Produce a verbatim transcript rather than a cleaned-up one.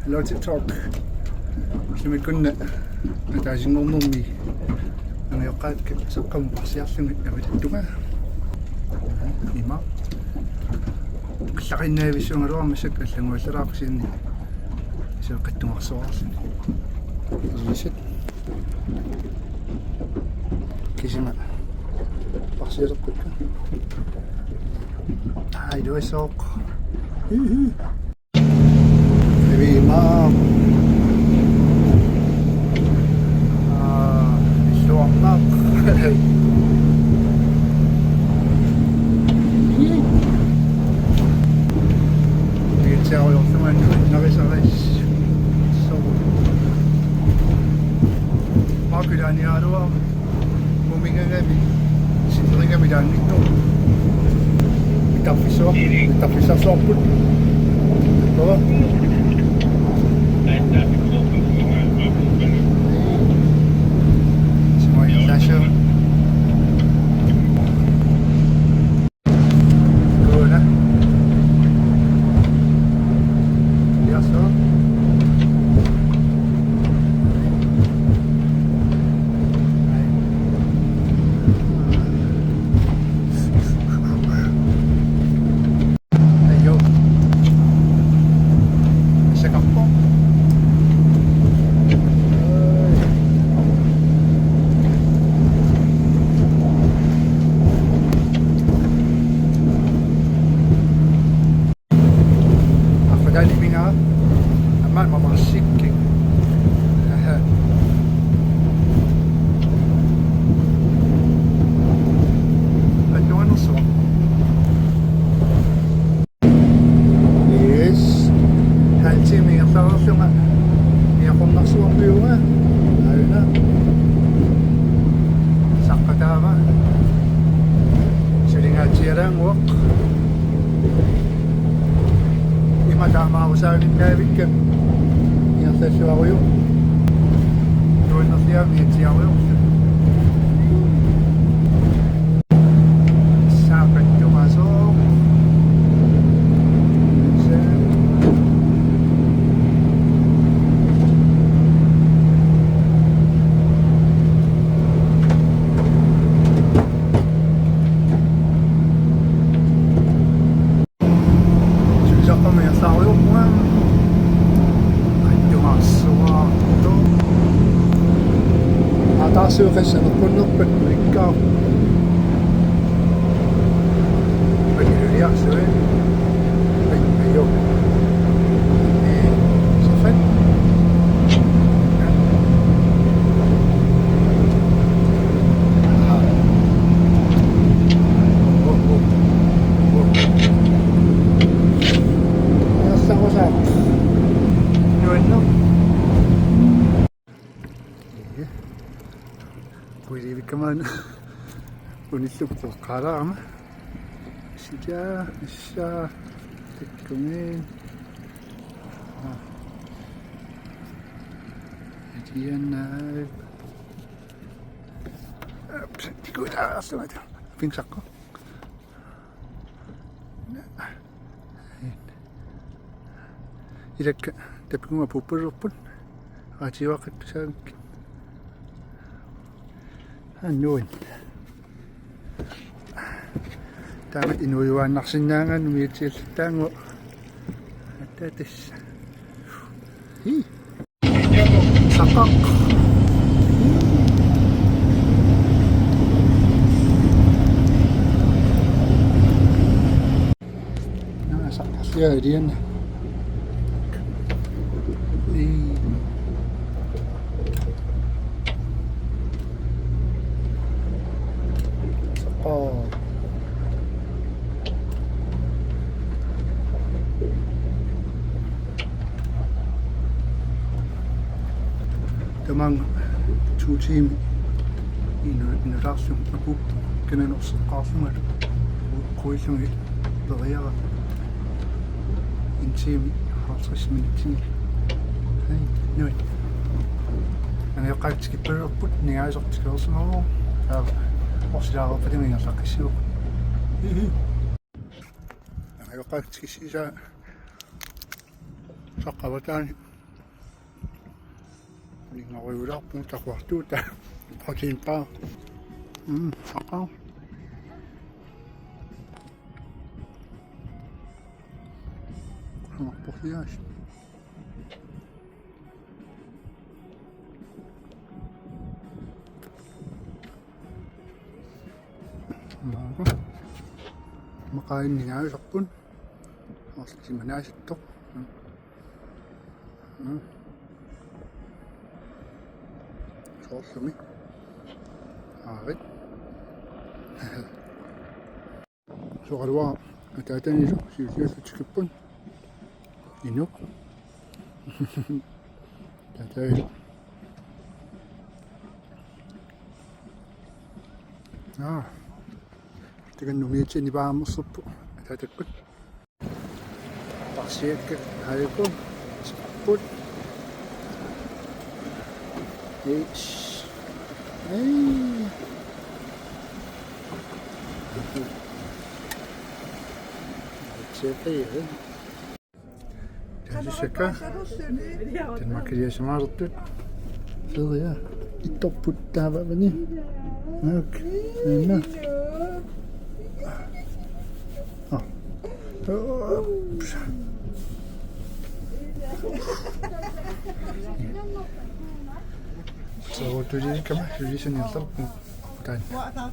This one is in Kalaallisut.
Hello TikTok. Sumikunna ataasinngornermi angajoqqaakka Saqqamut parsiarlugit avatittunga. Ima. Qillaqinnavissuungaluarmat massakkut allannguallalaarpoq kisianni iseqqattumarsuarluni. Ilisat. Kisima parsialeqqikka. Aa, iluassooq. Hihi. Evima. Aa, illuarnaaq. Iitsiarujorlunga nuannarisarissooq. Maakulaaniaruaq. Mumigangami, sinerigami taanngitsoq. Mittarfissuar-, mittarfissarsuarput. Baba. Simoillaassuaq. Kuuna. Jaså. Ajo. Sakappo. Arfataaniminga amma mamarsikkik. Aha. Annuanersuaq. Yes. Halv time ingerlareerlunga. Iaqornarsuarpiunga. Aajuna. Saqqaq taama. Sulingaatsialaannguaq. Ima taamaarusaaginnaavikkami. Ingerlalluarujuk. Nuannerliaami atsiarujuk. Saapattumasoq. Sulisaqqamut ingerlarujoorpunga. Qattumaarsuaartoq. Ataasiuqassanerpunnerpat ulikkaarpoq. Pakiluliarsui. Pakiluliarsui. Ee, safat. Kuilivikkamaan unillup qoqqaalaarama. Sija, sija, tikkumin. Atiannaip. Tikkuitaarlumat. Pinsakko. Ilakka tapigunga puuppulerput. Aatiuaqqat tusaannik. Annuin. Taamak inuujuaannarsinnaangaanniit umiatsiallattaannguaq. Attaatassa. Hii. Saqqaq. Naa, saqqaq. Ja, ilianna. Ii. Saqqaq. Tamaanga to timer inu-, inulaarlunga apuuppoq kinanerseqqaarlungalu quillugit periara en time halvtreds minutter. Hej, nu. Angajoqqaakka tikippalerput, ningaasaq tikereersimavoq. Taava orsilaareerpalumi ingerlaqqissivoq. Hihi. Angajoqqaakka tikissisaa Saqqaq avataani. Ningoriulaarpunga taquartuuta. Proteinbar. Mm, saqqaa. Saqqarporsiaas. Maanga. Maqaanninngaanneersoq. Orsimanaasittoq. Mm. Soorlumi. Aarit. Soraluara ataatanilu siulliullutik tikippoq. Inuk. Ataatanilu. Aa. Takanna umiatsiaq nipaammersorpoq. Ataatakkut. Parsiakkat aajuku. Put. Eish. Ei. Parsiakkat. Tassakka. Danmarkiliasimaartut. Feria. Ittorput taavani. Nok. Aana. Ah. Soorlu tuli kama, tuli sanialerpoq. Taanna.